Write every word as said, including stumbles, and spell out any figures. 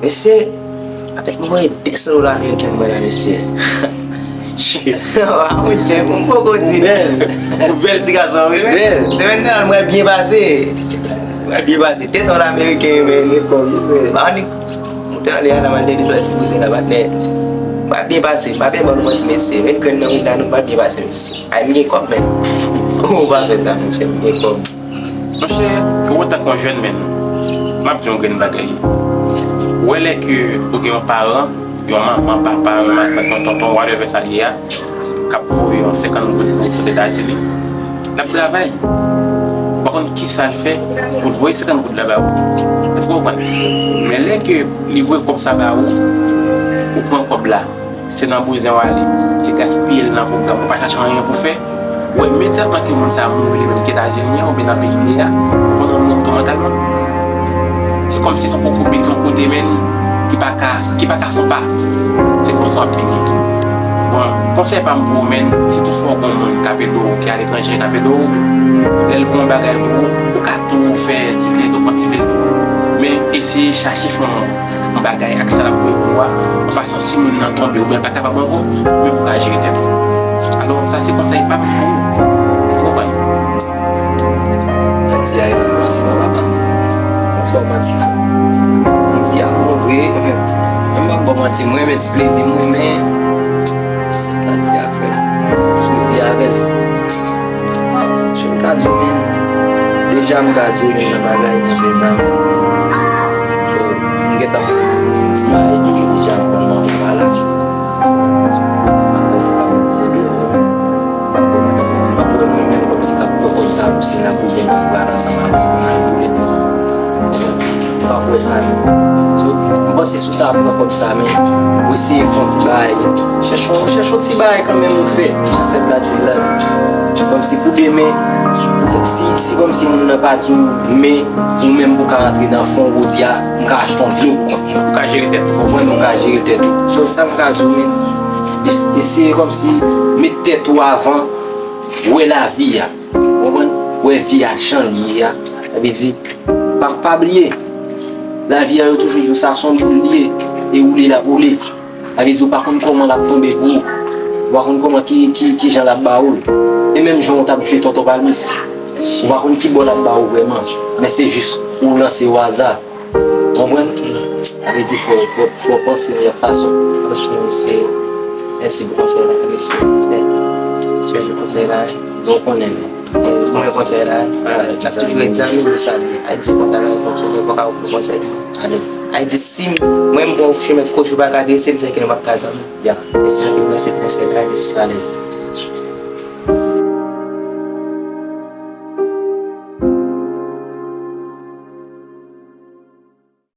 Mesye, atèt m voye de san dola ameriken mwen la, mesye. Wa, monchè, m poko di non. Bèl, bèl ti gason, wi. Bèl. Semèn nan, mwen byen pase. Mwen byen pase. De san dola ameriken, men, e kòb, wi. Ba, annik moute anlè a, la, m al de dwa ti bouzen la, patnè. Mwen byen pase, m pa byen ban nou manti, mesye. Met grenn nan, wi, la, nou pa byen pase, mesye. Ay, m gen kòb, men. Ou pa fè sa, monchè, m gen kòb. Monchè, ou antanke yon jèn, men, m ap di yon grenn bagay. Ou wè lè ke ou gen yon paran, yon manman, papa, yon matant, yon tonton, whatever sa l ye a, k ap voye yon senkant goud pou w sot Etazini, l ap travay. Ou pa konn kisa l fè pou l voye senkant goud la ba ou. Èske w konprann? Men lè ke li voye kòb sa ba ou, ou pran kòb la. Se nan bouzen w ale. Se gaspiye l nan pwogram. Ou pa chache anyen pou fè. Ou wè imedyatman ke moun sa a mouri, li menm ki Etazini an, oubyen nan peyi li a, ou konn moun tou mantalman. Se kòmsi se yon kokobe ki yon kote, men, ki pa ka, ki pa ka fè yon pa. Se konsa w ap fini. Bon, konsèy pa m pou ou, men, si toutfwa w gen yon moun k ap ede w, ki aletranje, k ap ede w, lè l voye yon bagay pou ou, ou ka tou fè ti plezi, ou pran ti plezi w. Men, eseye chache fè yon yon bagay ak sa l ap voye pou ou a, yon fason si moun nan tonbe oubyen l pa kapab ankò, men pou w ka jere tèt ou. Alò, sa se konsèy pa m pou ou. Èske w konprann? Manti a, e manti non, papa. M ap ba w manti fò. Plezi a bon vre. Mwen m ap ba w manti, mwen renmen ti plezi mwen, men sètadi a, frè m, sou vi avè l. Si m ka di w, men, deja m ka di w youn nan bagay nou se zanmi. So, m gentan konn ti bagay depi deja m konn nan pa la. Maten m ka bliye dlo, men m pa pou manti, men m pa pou wè mwen menm kòmsi k ap pran kòb sa pou se nan bouzen mwen pral ansanm avè l pou n al boule. M pa kwè sa non. So, m panse si w ta pran kòb sa, men, ou eseye fè yon ti bagay. Chèche yon, chèche yon ti bagay kanmenm ou fè. Jan sèt la di l la. Kòmsi pou demen, si, si kòmsi moun nan pa di w, men, ou menm pou ka rantre nan fon, ou di, a, m ka achte yon dlo pou kont mwen. Ou ka jere tèt ou. Konprann, ou ka jere tèt ou. So, sa m ka di w, men, es-, eseye kòmsi met tèt ou avan, wè lavi a. Konprann? Wè vi a jan l ye a. Sa vle di, pa, pa bliye, lavi a yo toujou di w sa se yon boul li ye, e woule l ap woule. Sa vle di w pa konn kòman l ap tonbe pou ou. Ou pa konn kòman ki, ki, ki jan l ap ba ou l. E menm jan w t ap jwe tonton palmis, ou pa konn ki bò l ap ba ou vrèman. Men se jis ou lanse o aza. Konprann? Sa vle di fò, fò, fò panse yon lòt fason. Ok, mesye. Mèsi pou konsèy la, mesye. Sèt. Mèsi pou konsèy la. Bon, konnen, men. Mèsi pou konsèy la. N ap toujou ret zanmi, se sa l ye. Ayiti, fòk sa nan fonksyone, fòk a ofri konsèy. Alèz. Ayiti, si mwen, m pran yon chemen koch ou pa ka trese, m santi ke nou p ap ka zanmi. Ya. Mèsi anpil, mèsi pou konsèy la, mèsi. Alèz.